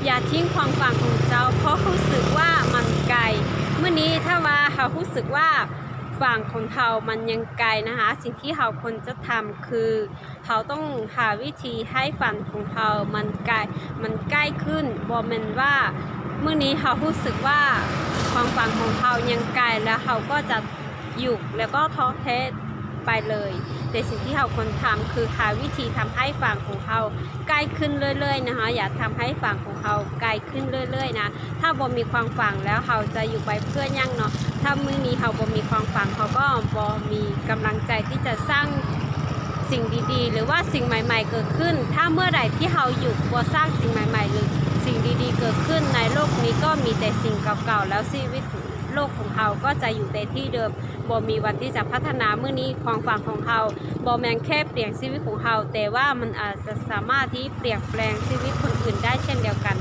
ຢ່າຖິ້ມຄວາມຝັນຂອງເຈົ້າ ເພາະຮູ້ສຶກວ່າມັນໄກ. ມື້ນີ້ຖ້າວ່າເຮົາຮູ້ສຶກວ່າຝັນຂອງເຮົາມັນຍັງໄກນະຄະ, ສິ່ງທີ່ເຮົາຄວນຈະທຳຄື ເຮົາຕ້ອງຫາວິທີໃຫ້ຝັນຂອງເຮົາມັນໄກ, ມັນໃກ້ຂຶ້ນ. ບໍ່ແມ່ນວ່າມື້ນີ້ເຮົາຮູ້ສຶກວ່າຄວາມຝັນຂອງເຮົາຍັງໄກ ແລ້ວເຮົາກໍຈະຢຸດ ແລ້ວກໍທໍ້ແທ້ໄປເລີຍ. ແຕ່ສິ່ງທີ່ເຮົາຄວນທຳຄືຫາວິທີທຳໃຫ້ຝັນຂອງເຮົາໃກ້ຂຶ້ນເລື້ອຍໆນະຄະ. ຢ່າທຳໃຫ້ຝັນຂອງເຮົາໄກຂຶ້ນເລື້ອຍໆນະ. ຖ້າບໍ່ມີຄວາມຝັນແລ້ວເຮົາຈະຢູ່ໄປເພື່ອຫຍັງເນາະ? ຖ້າມື້ນີ້ເຮົາບໍ່ມີຄວາມຝັນ ເຮົາກໍບໍ່ມີກຳລັງໃຈທີ່ຈະສ້າງສິ່ງດີໆ ຫຼືວ່າສິ່ງໃໝ່ໆເກີດຂຶ້ນ. ຖ້າເມື່ອໃດທີ່ເຮົາຢຸດບໍ່ສ້າງສິ່ງໃໝ່ໆ ຫຼືສິ່ງດີໆເກີດຂຶ້ນໃນໂລກນີ້ ກໍມີແຕ່ສິ່ງເກົ່າໆ ແລ້ວຊີວິດໂລກຂອງເຮົາກໍຈະຢູ່ແຕ່ທີ່ເດີມ, ບໍ່ມີວັນທີ່ຈະພັດທະນາ. ມື້ນີ້ຄວາມຝັນຂອງເຮົາບໍ່ແມ່ນແຄ່ປ່ຽນຊີວິດຂອງເຮົາ, ແຕ່ວ່າມັນອາດຈະສາມາດທີ່ປ່ຽນແປງຊີວິດຄົນອື່ນໄດ້ເຊັ່ນດຽວກັນ.